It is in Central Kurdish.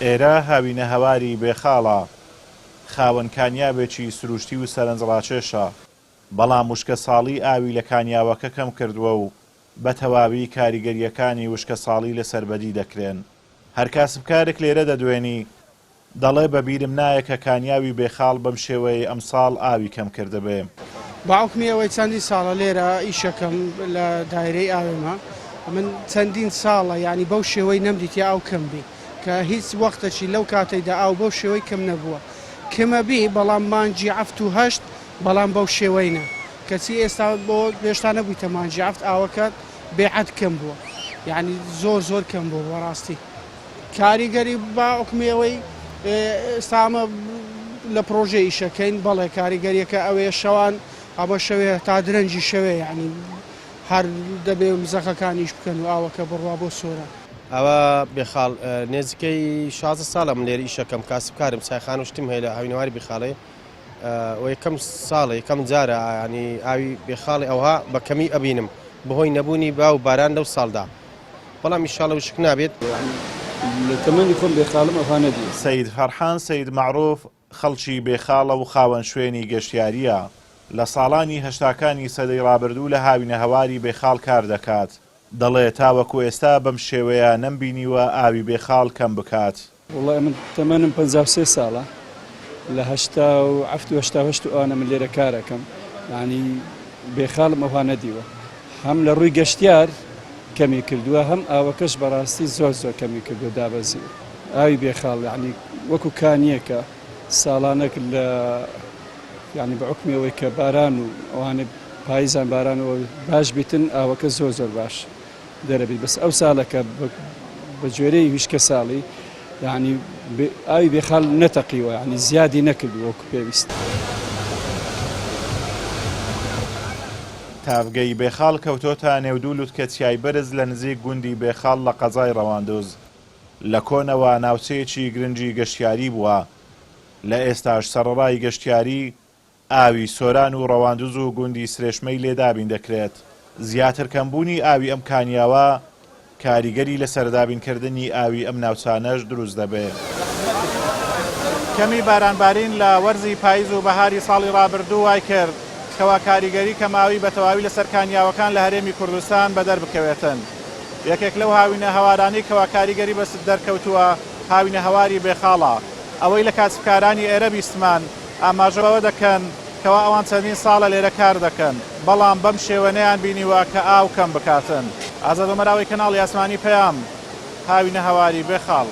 ئێرە هاوینەهەواری بێخاڵە، خاوەن کانیاوێکی سروشتی و سەرنجڕاکێشە، بەڵام وشکەساڵی ئاوی لە کانیاوەکە کەمکردووە و بە تەواوی کاریگەرییەکانی وشکەساڵی لەسەر بەدی دەکرێن. هەر کاسبکارێک لێرە دەدوێنی، دەڵێ بە بیرم نایە کە کانیاوی بێخاڵ بەم شێوەیەی ئەمساڵ ئاوی کەم کردبێ. بە حوکمی ئەوەی چەندین ساڵە لێرە ئیشەکەم لە دایرەی ئاوێمە من چەندین ساڵە یانی بەو شێوەی نەمدیتیە ئاو کەم بی کە هیچ وەختەکی لەو کاتەیدا ئاو بەو شێوەی کەم نەبووە کمە بی بەڵام مانگی عەفت و هەشت بەڵام بەو شێوەی نا کەچی ئێستا بۆ هێشتا نەبوویتە مانگی عەفت ئاوەکە بێ عەد کەم بووە یانی زۆر زۆر کەم بووە بەڕاستی. کاریگەری بە حوکمی ئەوەی ئێستا ئەمە لە پرۆژەی ئیشەکەین بەڵێ کاریگەریەکە ئەوەیە شەوان ئەبە شەوێ تا درەنگی شەوێ یعنی هەر دەبێ مزەخەکان ئیش بکەن و ئاوەکە بڕوا بۆ سۆران. ئەوە بێخاڵ نێزیکەی 16 ساڵە من لێرە ئیشەکەم کاسبکارم چایخانە و شتم هەیە لە هاوینەواری بێخاڵێ و یەکەم ساڵە یەکەم جارە ینی ئاوی بێخاڵی ئەوها بە کەمی ئەبینم بەهۆی نەبوونی با و باران لەو ساڵدا بەڵام ئیشاڵە وشک نابێت. لە تەمەنی خۆم بێخاڵم ئەوها نەدیوە. سەید فەرحان سەید مەعروف خەڵکی بێخاڵە و خاوەن شوێنی گەشتیارییە، لە ساڵانی هەشتاکانی سەدەی ڕابردوو لە هاوینەهەواری بێخاڵ کار دەکات، دەڵێ تاوەکو ئێستا بەم شێوەیە نەمبینیوە ئاوی بێخاڵ کەم بکات. وەڵای من تەمەنم 53 ساڵە لە 87 و 88 و ئەوانە من لێرە کارەکەم یعنی بێخاڵم ئەوها نەدیوە هەم لە ڕووی گەشتیار کەمی کردووە هەم ئاوەکەش بەڕاستی زۆر زۆر کەمی کردووە دابەزیوە ئاوی بێخاڵ یعنی وەکو کانیەکە ساڵانەک لە یعنی بە حوکمی ئەوەی کە باران و ئەوانە پاییزان باران و باش بیتن ئاوەکە زۆر زۆر باش دەرەبیت بەس ئەو سالە کە بە گوێرەی ویشکە ساڵی یعنی ئاوی بێخال نەتەقیوە یعنی زیادی نەکردووە وەکو پێویست. تاڤگەی بێخاڵ کەوتۆتە نێو دوو لوتکە چیای بەرز لە نزیک گوندی بێخاڵ لە قەزای ڕەواندوز. لە کۆنەوە ناوچەیەکی گرنگی گەشتیاری بووە. لە ئێستاش سەڕەڕای گەشتیاری، ئاوی سۆران و ڕەواندز و گوندی سرێشمەی لێ دابین دەکرێت. زیاتر کەمبوونی ئاوی ئەم کانیاوە کاریگەری لەسەر دابینکردنی ئاوی ئەم ناوچانەش دروست دەبێ. کەمی بارانبارین لە وەرزی پایز و بەهاری ساڵی ڕابردوو وایکرد کەوا کاریگەری کەمئاوی بە تەواوی لەسەر کانیاوەکان لە هەرێمی کوردستان بەدەر بکەوێتن. یەکێک لەو هاوینە هەوارانەی کەوا کاریگەری بەس دەرکەوتووە هاوینەهەواری بێخاڵە. ئەوەی لە کاسبکارانی ئێرە بیستمان، ئاماژە بەوە دەکەن کەوا ئەوان چەندین ساڵە لێرە کار دەکەن، بەڵام بەم شێوە نەیان بینیوە کە ئاو کەم بکاتن. ئازاد عومەراوی کەناڵی ئاسمانی پەیام، هاوینەهەواری بێخاڵ.